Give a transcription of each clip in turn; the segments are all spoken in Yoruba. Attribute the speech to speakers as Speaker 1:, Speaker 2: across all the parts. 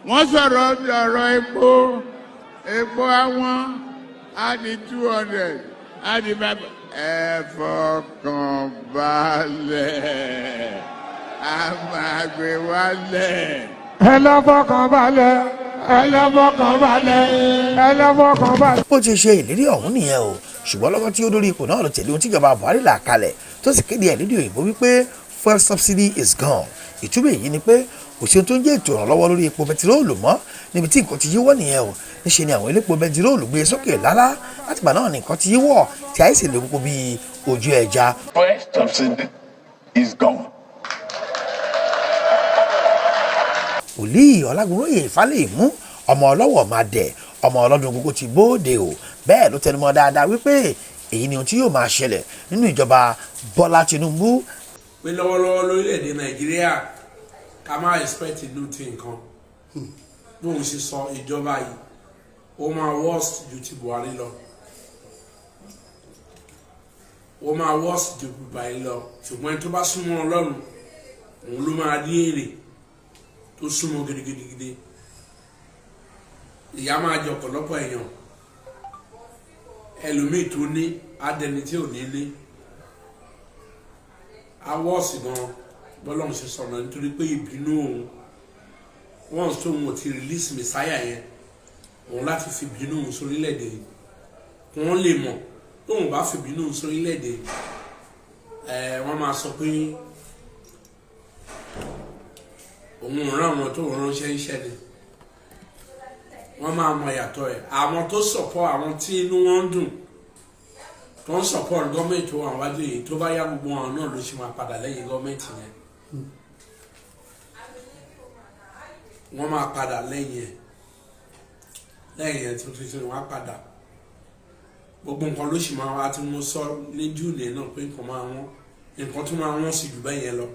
Speaker 1: Wọ́n sọ̀rọ̀ bí ọ̀rọ̀ epo, epo àwọn á di 200, á di 5. Ẹ fọkàn balẹ̀, a máa gbé wálẹ̀.
Speaker 2: Ẹ lọ fọkàn balẹ̀, ẹ lọ fọkàn balẹ̀, ẹ lọ fọkàn balẹ̀.
Speaker 3: Bó ti ṣe ìlérí ọ̀hún nìyẹn o, ṣùgbọ́n lọ́wọ́ tí ó dórí ipò náà ló tẹ̀lé ohun tíjọba Buhari là kalẹ̀, tó sì kéde ẹ̀ lédè òyìnbó wípé fuel subsidy is gone. Ìtumọ̀ èyí ni pé kò sí ohun tó ń jẹ́ ètò ìrànlọ́wọ́ lórí epo bẹtiróòlù mọ́. Níbi tí nǹkan ti yíwọ́ nìyẹn o. Níṣe ni àwọn elépo bẹtiróòlù gbé sókè lálá. Látìgbà náà ni nǹkan ti yíwọ́ tí àìsè lè kókó bíi ojú ẹja.
Speaker 4: Fuel subsidy is gone.
Speaker 3: Wòlíì Ọlágúnróyè Ìfálẹ́mú, ọmọ ọlọ́wọ̀ máa dẹ̀, ọmọ ọlọ́dún gbogbo ti bóde o. Bẹ́ẹ̀ ló tẹnumọ́ dáadáa wípé èyí ni ohun tí yóò máa ṣẹlẹ̀ nínú ìjọba Bọ́lá Tinubu.
Speaker 5: Pé lọ́wọ́lọ́wọ́ lórílẹ̀‐èdè Nàìjíríà, ká má expect new thing kan. Bóun ṣe sọ, ìjọba yìí, ó máa worst ju ti Buhari lọ, ó máa worst ju Buhari lọ. Ṣùgbọ́n ẹni tó bá súnmọ́ Ọlọ́run, òun ló máa rí èrè tó súnmọ́ gidigidigidi. Ìyà máa jẹ ọ̀pọ̀lọpọ̀ èèyàn. Ẹlòmíì tó ní adẹni tí ò ní ní awọ́ọ̀sì gan. Bọ́lọ́run ṣe sọ̀rọ̀, nítorí pé ìbínú òun, once tóun ò ti release Messiah yẹn, òun láti fi ìbínú òun sórílẹ̀-èdè yìí, wọ́n lè mọ̀ tóun bá fi ìbínú òun sórílẹ̀-èdè ẹ̀, wọ́n máa sọ pé òun ò rán àwọn tó ránṣẹ́ iṣẹ́ ni. Wọ́n máa mọ ìyàtọ̀ ẹ̀. Àwọn tó support, àwọn tí inú wọn ń dùn, tó ń support gọ́ọ̀mẹ̀ntì tó wà wájú yìí, tó bá yá, gbogbo àwọn náà ló ṣe máa padà lẹ́yìn gọ́ọ̀mẹ̀ntì yẹn. Wọ́n máa padà lẹ́yìn ẹ̀, lẹ́yìn ẹ̀ tó ṣe wọ́n á padà. Gbogbo nǹkan ló sì máa wá tí mo sọ ní June yẹn náà pé nǹkan máa wọ́n, nǹkan tó máa wọ́n sí jù bẹ́ẹ̀ yẹn lọ.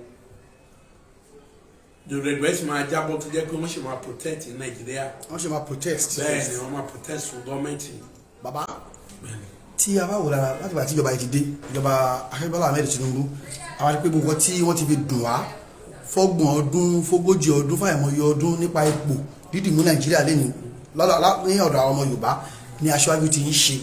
Speaker 5: Dòdòdò sì máa jábọ́, tó jẹ́ pé wọ́n sì máa protect ní Nàìjíríà.
Speaker 6: Wọ́n ṣe máa protest.
Speaker 5: Bẹ́ẹ̀ ni, wọ́n máa protest fún gọ́ọ̀mẹ̀ntì.
Speaker 6: Bàbá, tí a bá wò lára láti gbà tí ìjọba yìí ti dé, ìjọba Aṣíwájú Ahmed Tinubu, àwọn àti pé gbogbo nǹkan tí wọ́n ti fi dùn wá fọ́gbọ̀n ọdún, fógójì ọdún, fáìmọye ọdún nípa ipò dídìmú Nàìjíríà lẹ́nu ní ọ̀dọ̀ àwọn ọmọ Yorùbá ní aṣáájú ti ń ṣe.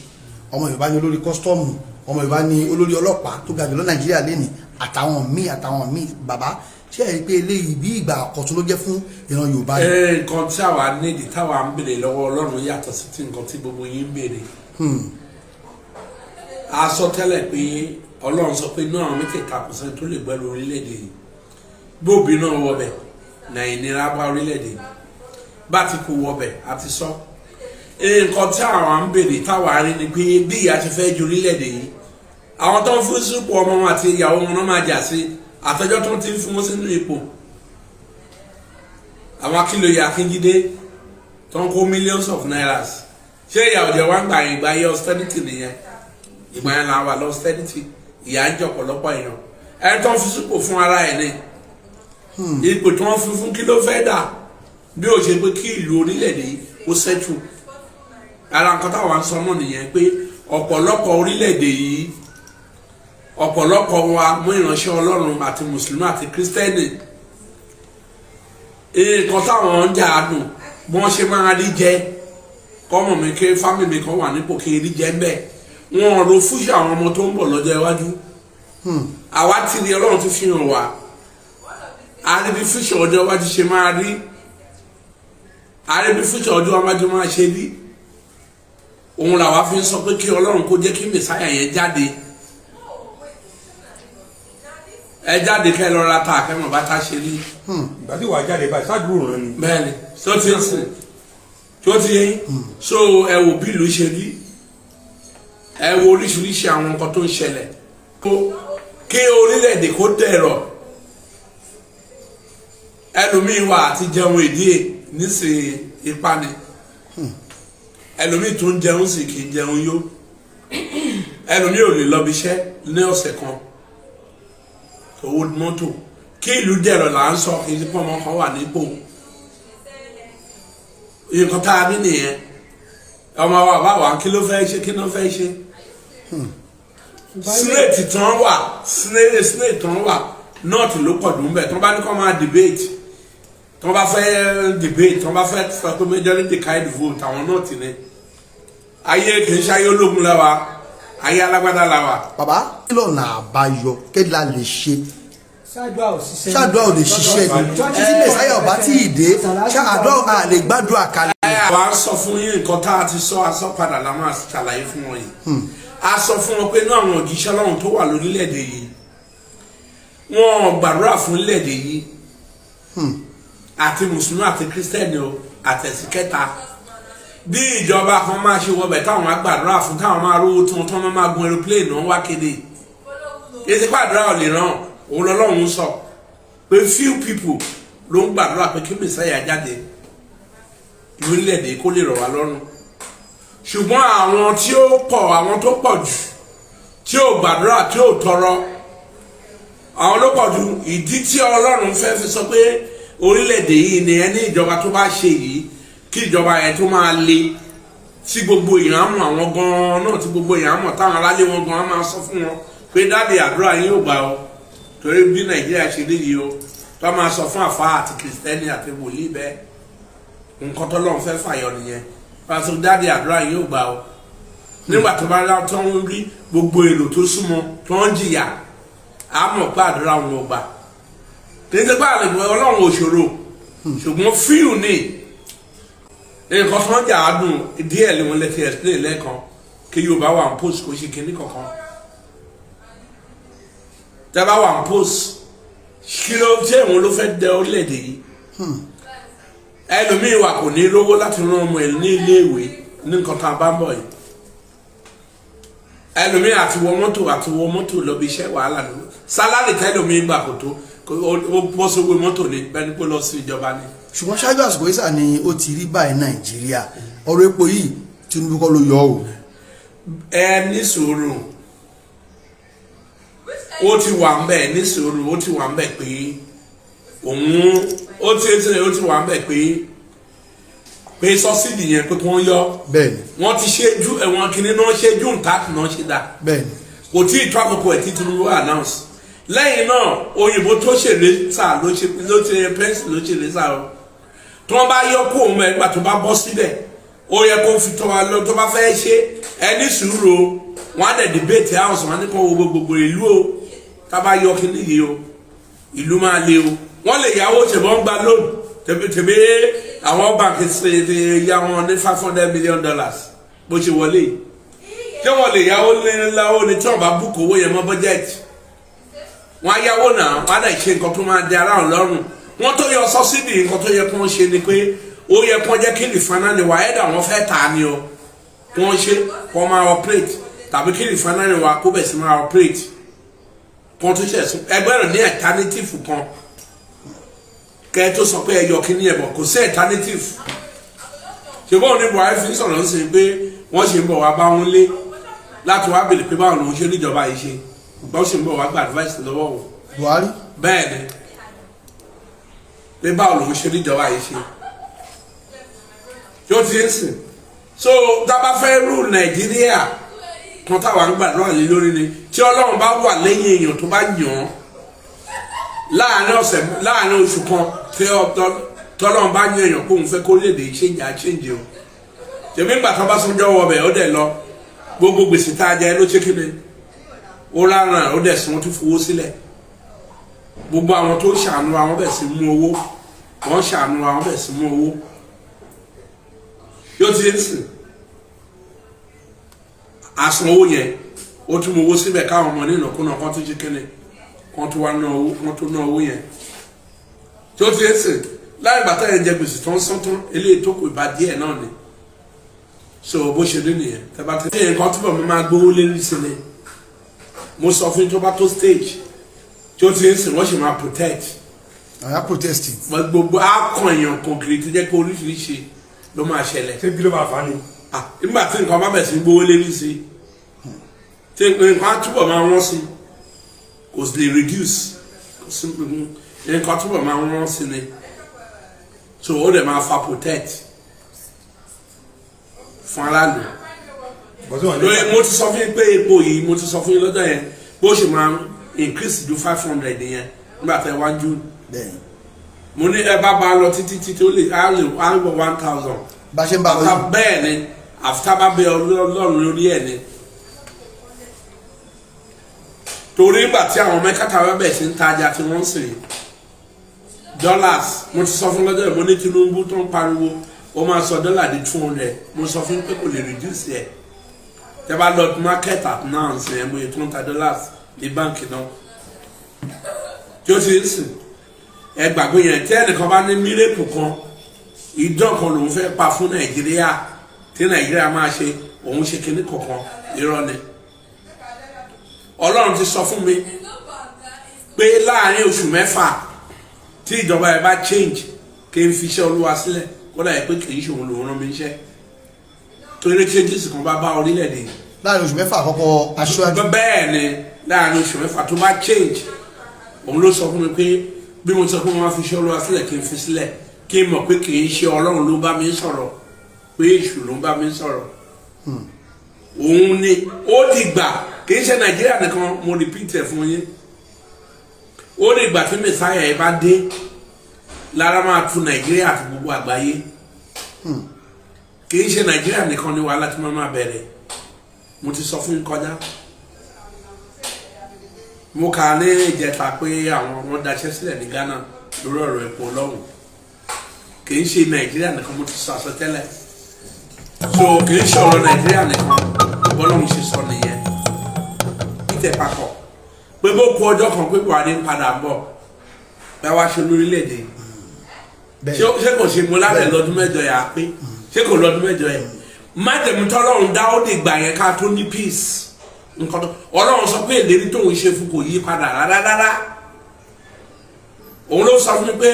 Speaker 6: Ọmọ Yorùbá ní olórí kọ́sítọ́ọ̀mù, ọmọ Yorùbá ní olórí ọlọ́pàá tó ga jùlọ Nàìjíríà lẹ́nu, àtàwọn míì, àtàwọn míì. Bàbá, ṣé ẹ rí i pé eléyìí bí ìgbà àkọ́tún ló jẹ́ fún ìran Yorùbá ni?
Speaker 5: Nǹkan tí àwa nídìí, táwa ń béèrè lọ́wọ́ Ọlọ́run, yàtọ̀ sí ti nǹkan tí gbogbo yín ń béèrè. A sọ tẹ́lẹ̀ pé Ọlọ́run sọ pé inú àwọn mẹ́tẹ̀ẹ̀ta, kò sẹ́ni tó lè gbẹ́rù orílẹ̀-èdè yìí. Bóòbí náà wọbẹ̀ náà, ìnira bá orílẹ̀-èdè yìí. Bá ti kú wọbẹ̀, a ti sọ. Nǹkan tí àwa ń béèrè, táwa rí ni pé bí ìyà ti fẹ́ ju orílẹ̀-èdè yìí, àwọn tó ń fún sípò, ọmọ wọn àti ìyàwó wọn náà máa jà sí àtọjọ́ tó ti ń fún wọn sínú ipò. Àwọn Akínlóye, Akínjídé tó ń kó millions of nairas, ṣé ìyà òjò wa ń gbà yín? Ìgbà yẹ austerity nìyẹn. Ìgbà yẹn là wà lọ austerity. Ìyà ń jẹ ọ̀pọ̀lọpọ̀ èèyàn. Ẹni tó ń fi sípò fún ara ẹ̀ ní ipò tí wọ́n fi fún, kí ló fẹ́ dà bí ó ṣe pé kí ìlú orílẹ̀-èdè yìí kó sẹ́tù? Ara nǹkan táwa ń sọ náà nìyẹn pé ọ̀pọ̀lọpọ̀ orílẹ̀-èdè yìí, ọ̀pọ̀lọpọ̀ wa mú ìránṣẹ́ Ọlọ́run àti mùsùlùmí àti kírísítẹ́nì, nǹkan táwọn ń jà nù, bí wọ́n ṣe máa rí jẹ, kọ́mọ mi ké family mi kan wà nípò kí rí jẹ ńbẹ. Wọn ò ro fúnṣe àwọn ọmọ tó ń bọ̀ lọ́jọ́ iwájú. Àwa ti rí, Ọlọ́run ti fi hàn wá. A rí bí fúnṣe ọjọ́ iwájú ṣe máa rí, a rí bí fúnṣe ọjọ́ iwájú máa ṣe rí. Òun làwa fi ń sọ pé kí Ọlọ́run kó jẹ́ kí Messiah yẹn jáde. Ẹ jáde kẹ́ lọ ra ta kẹ́ mọ̀ bá ta ṣe rí.
Speaker 7: Ìgbà tí wàá jáde báyìí, ṣáàdúró ràn ni.
Speaker 5: Bẹ́ẹ̀ni, tó ti ń sìn, tó ti yẹn. So ẹ wò bí ìlú ṣe rí, ẹ wo oríṣiríṣi àwọn nǹkan tó ń ṣẹlẹ̀, kí orílẹ̀-èdè kó dẹ̀rọ̀. Ẹlòmíín wà àti jẹun ìdí ẹ̀ nísìnyí ipa ni. Ẹlòmíín tó ń jẹun sì kì í jẹun yó. Ẹlòmíín ò lè lọ bí iṣẹ́ ní ọ̀sẹ̀ kan, owó mọ́tò. Kí ìlú dẹ̀rọ̀ là ń sọ, kì í ṣe pé ọmọ kan wà nípò. Nǹkan tá a ní nìyẹn. Ọmọ wa bá wà, kí ló fẹ́ ṣe? Kí ló fẹ́ ṣe? Senate tán wà, senate tán wà, north ló pọ̀ dùn bẹ́ẹ̀. Tí wọ́n bá ní kó máa debate Tí wọ́n bá fẹ́ debate, tí wọ́n bá fẹ́ sọ pé majority kind vote, àwọn náà ti ní. Ayé kì í ṣe ayé ológun la wa, ayé alágbádá la wa.
Speaker 6: Bàbá, kí lọ́nà àbáyọ? Kí la lè ṣe?
Speaker 8: Ṣáàdúrà ò ṣiṣẹ́.
Speaker 6: Ṣáàdúrà ò lè ṣiṣẹ́ ni títí mẹ̀sáyà ọba tí ì dé, ṣáàdúrà à lè gbàdúrà kalẹ̀.
Speaker 5: Àwa ń sọ fún yín nǹkan tá a ti sọ, a sọ padà la máa ṣàlàyé fún wọn yìí. A sọ fún wọn pé inú àwọn òjíṣẹ́ Ọlọ́run tó wà lórílẹ̀‐èdè yìí, wọn ò gbàdúrà fún orílẹ̀‐èdè yìí, àti mùsùlùmí àti kírísítẹ́nì o, àtẹ̀sí kẹta. Bí ìjọba kan máa ṣe wọbẹ̀, táwọn máa gbàdúrà fún, táwọn máa rówó tí wọn tán, máa gun aeroplane náà wá kéde. Èsì pàdúrà ò lè ràn òun lọ́lọ́run sọ pé few people ló ń gbàdúrà pé kí Mẹ̀sáyà jáde lórílẹ̀‐èdè kó lè rọ̀ wá lọ́rùn. Ṣùgbọ́n àwọn tí ó pọ̀, àwọn tó pọ̀ jù tí ó gbàdúrà, tí ó tọrọ, àwọn ló pọ̀ jù. Ìdí tí Ọlọ́run fẹ́ fi sọ pé orílẹ̀-èdè yìí ni ẹni ìjọba tó bá ṣe yìí, kí ìjọba yẹn tó máa le, tí gbogbo èèyàn á mọ̀, àwọn gan-an náà tí gbogbo èèyàn á mọ̀, táwọn alálé wọn gan-an máa sọ fún wọn pé, "Daddy, àdúrà yín ò gbà o, torí bí Nàìjíríà ṣe rí yìí o." Tó máa sọ fún àfa àti kìrìsìtẹ́nì àti wòlíì bẹ́ẹ̀, nǹkan tó lọ́n fẹ́ fàyọ nìyẹn. Pàṣẹ, "Daddy, àdúrà yín ò gbà o." Nígbà tó bá tó ń rí gbogbo èrò tó súnmọ́ tó ń jìyà, á mọ̀ pé àdúrà wọn ò gbà. Kì í ṣe pé àlejò Ọlọ́run ò ṣòro, ṣùgbọ́n fíù ní nǹkan tó ń jà á dùn díẹ̀ lé wọn lè ti explain lẹ́ẹ̀kan kí Yorùbá wà ń post kó ṣe kinní kankan. Tẹ́ bá wà ń post, kí ló ṣé òun ló fẹ́ dẹ orílẹ̀-èdè yìí? Ẹlòmíì wà, kò ní rówó láti rán ọmọ ẹ̀ ní iléèwé ní nǹkan tá a bá ń bọ̀ yìí. Ẹlòmíì àti wọ mọ́tò lọ bí iṣẹ́, wàhálà ni. Salary tẹlòmíì gbà kò tó, ó bọ́ sówó mọ́tò ní bẹ́ẹ̀ ni pé lọ sí ìjọba ni.
Speaker 6: Ṣùgbọ́n ṣáájú àsìkò yìí sà ni ó ti rí báyìí. Nàìjíríà, ọ̀rọ̀ epo yìí, Tinubu kọ́ ló yọ ọ́.
Speaker 5: Ẹ ní sùúrù, ó ti wà ń bẹ̀. Ní sùúrù, ó ti wà ń bẹ̀ pé òun ó ti wà ń bẹ̀ pé subsidy yẹn, pé kí wọ́n yọ. Wọ́n ti ṣe ju ẹ̀wọ̀n kìíní náà, ṣe June 30 náà ṣe dá. Kò tí ì tó àkókò ẹ̀ tí Tinubu announce. Lẹ́yìn náà, òyìnbó tó ṣèlè sà ló ṣe, ló ṣe pencil, ló ṣèlè sà o. Tí wọ́n bá yọ kó òun ẹ̀, nígbà tó bá bọ́ síbẹ̀, ó yẹ kó fi tọ́ wa lọ. Tó bá fẹ́ ṣe, ẹ ní sùúrù o. Wọ́n á dẹ̀ debate house, wọ́n á ní kó wo gbogbo ìlú o. Tá a bá yọ kíní yìí o, ìlú máa le o. Wọ́n lè yáwó, ṣèbọn gba loan tẹ̀bí àwọn báńkì ṣe ti yá wọn ní $500 million bó ṣe wọlé yìí. Ṣé wọ́n lè yáwó láwó ni tí wọ́n bá book owó yẹn mọ́ budget? Wọ́n á yáwó náà, wọ́n á dẹ̀ ṣe nǹkan tó máa di aráàlú lọ́rùn. Wọ́n tó yọ subsidy, nǹkan tó yẹ kó wọ́n ṣe ni pé ó yẹ kó jẹ́ kí refinery wa ẹ̀dá wọn fẹ́ tà á ni o, kí wọ́n ṣe kó máa operate, tàbí kí refinery wa kó bẹ̀ sí máa operate, kó tó ṣe ẹgbẹ́ rẹ̀ ní alternative kan. Kẹ́ ẹ tó sọ pé ẹ yọ kíní ẹ̀ bọ̀, kò sí alternative. Ṣùgbọ́n ní Buhari fi ń sọ̀rọ̀ ń sìn pé wọ́n ṣe ń bọ̀ wá bá wọn lé láti wá béèrè pé báwọn lòun ṣe níjọba yìí ṣe, báwọn ṣe ń bọ̀ wá gba advice lọ́wọ́ wọn.
Speaker 6: Buhari.
Speaker 5: Bẹ́ẹ̀ ni, pé báwo lòun ṣe níjọba yìí ṣe yóò ti ń sìn. So dábàá fẹ́ rú Nàìjíríà kan táwa ń gbàdúrà lé lórí ni, tí Ọlọ́run bá wà lẹ́yìn èèyàn tó bá yàn án, láàrin ọ̀sẹ̀, láàrin oṣù kan, tí tọ́lọ́run bá yàn èèyàn kó òun fẹ́ kó lè dé change, á change o. Tèmi ńgbà tó bá sọjọ́ wọ bẹ̀, ó dẹ̀ lọ, gbogbo gbèsè tá a jẹ ló ṣe kíni, ó rárá, ó dẹ̀ sùn, ó tún fowó sílẹ̀. Gbogbo àwọn tó ṣàánú àwọn bẹ̀ sí mú owó, wọ́n ṣàánú àwọn bẹ̀ sí mú owó. Yóò ti ń sìn àsan owó yẹn, ó tún mú owó síbẹ̀ káwọn ọmọ nínàkúnà kan tó ṣe kíni, kan tó wá ná owó, kan tó ná owó yẹn tí ó ti ń sìn. Láì bàtà yẹn jẹ gbèsè tó ń sán tán, eléyìí tó kù ìbá díẹ̀ náà ni. So bó ṣe rí nìyẹn. Tẹ́bá tí nǹkan túbọ̀ mi máa gbówó lérí sí ni mo sọ fún yín, tó bá tó stage tí ó ti ń sìn, wọ́n sì máa protect.
Speaker 6: Àyà protest.
Speaker 5: Gbogbo akọ èèyàn kan kiri tó jẹ́ pé oríṣiríṣi ló máa ṣẹlẹ̀.
Speaker 7: Ṣé bí ló máa fà á ni?
Speaker 5: Ah, nígbà tí nǹkan bá bẹ̀ sí gbówó lérí sí, tí nǹkan á túbọ̀ máa wọ́n sí, kò sì lè reduce, kò sí nǹkan túbọ̀ máa wọ́n sí ni. So ó dẹ̀ máa fa protect fún aráàlú.
Speaker 7: Bọ́sẹ̀ wọn ní.
Speaker 5: Lórí mo ti sọ fún yín pé epo yìí, mo ti sọ fún yín lọ́jọ́ yẹn bó ṣe máa increase ju 500 yẹn nígbà tẹ́ wá June.
Speaker 6: Bẹ́ẹ̀ni.
Speaker 5: Mo ní ẹ bá ba lọ títí títí, ó lè á lè á wọ 1,000.
Speaker 6: Bá a ṣe ń bá lọ yìí.
Speaker 5: Bẹ́ẹ̀ ni, àfi bá bẹ Ọlọ́run lórí ẹ̀ ni, torí ìgbà tí àwọn mẹ́kàtà wẹ́ bẹ̀ sí ń tajà tí wọ́n ń sìn dollars, mo ti sọ fún lọ́jọ́ yìí, mo ní Tinubu tó ń pariwo ó máa sọ dọ́là di 200, mo sọ fún pé kò lè reduce ẹ̀. Tẹ́ bá lọ market at now ń sìn ẹ̀, mo yẹ tó ń ta dollars ní báǹkì náà tí ó ti ń sìn. Ẹ gbàgbé yẹn. Tí ẹnìkan bá ní miracle kan, idán kan lòun fẹ́ pa fún Nàìjíríà tí Nàìjíríà máa ṣe òun ṣe kinní kọ̀ọ̀kan, irọ́ ni. Ọlọ́run ti sọ fún mi pé láàrin oṣù 6 tí ìjọba ẹ bá change, kí n fi iṣẹ́ Olúwa sílẹ̀, kódà yẹ pé kì í ṣe òun lòun rán mi iṣẹ́, torí changes kan bá bá orílẹ̀-èdè yìí.
Speaker 6: Láàrin oṣù 6 àkọ́kọ́ aṣáájú.
Speaker 5: Bẹ́ẹ̀ ni, láàrin oṣù 6 tó bá change, òun ló sọ fún mi pé bí mo sọ pé mo máa fi iṣẹ́ Olúwa sílẹ̀, kí n fi sílẹ̀, kí n mọ̀ pé kì í ṣe Ọlọ́run ló bá mi sọ̀rọ̀, pé èṣù ló ń bá mi sọ̀rọ̀. Òun ni ó dìgbà, kì í ṣe Nàìjíríà nìkan, mo repeat ẹ̀ fún yín, ó dìgbà tí Messiah ẹ bá dé lára máa tu Nàìjíríà àti gbogbo àgbáyé. Kì í ṣe Nàìjíríà nìkan ni wàhálà tí wọ́n máa bẹ̀rẹ̀. Mo ti sọ fún yín kọjá, mo kà á ní ìjẹta pé àwọn wọn daṣẹ́ sílẹ̀ ní Ghana lórí ọ̀rọ̀ epo lọ́hùn. Kì í ṣe Nàìjíríà nìkan, mo ti sọ àsọtẹ́lẹ̀. So kì í ṣe ọ̀rọ̀ Nàìjíríà nìkan. Bọ́lọ́hún ṣe sọ nìyẹn, ìtẹ̀ papọ̀ pé bó kú ọjọ́ kan pé Buhari ń padà bọ̀ bẹ́ẹ̀ wá ṣe lórílẹ̀‐èdè yìí. Ṣé kò ṣe mo lálẹ́ lọ́dún 8 yà á pé ṣé kò lọ́dún 8 yẹn májèmú tọ́lọ́run dá, ó dìgbà yẹn ká tó ní peace. Nǹkan tó Ọlọ́run sọ pé ìlérí tóun ṣe fún kò yí padà rárá rárá. Òun ló sọ fún mi pé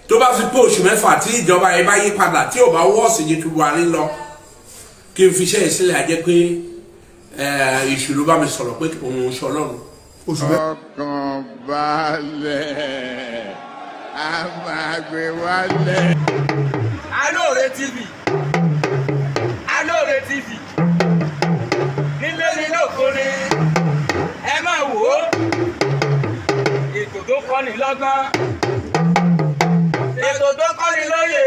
Speaker 5: tó bá fi pé oṣù 6 tí ìjọba yẹn bá yí padà, tí ò bá wọ́ọ̀sì yìí tu Buhari lọ, kí n fi iṣẹ́ yìí sílẹ̀, àjẹ́ pé èṣù ló bá mi sọ̀rọ̀, pé òun ń ṣe Ọlọ́run.
Speaker 6: Oṣù mẹ́fà.
Speaker 1: Ọkàn balẹ̀, a máa gbé wálẹ̀.
Speaker 9: Alóore TV, Alóore TV, nílé ní lóko ni ẹ máa wò ó. Ètò tó kọ́ni lọ́gbọ́n, ètò tó kọ́ni lóye.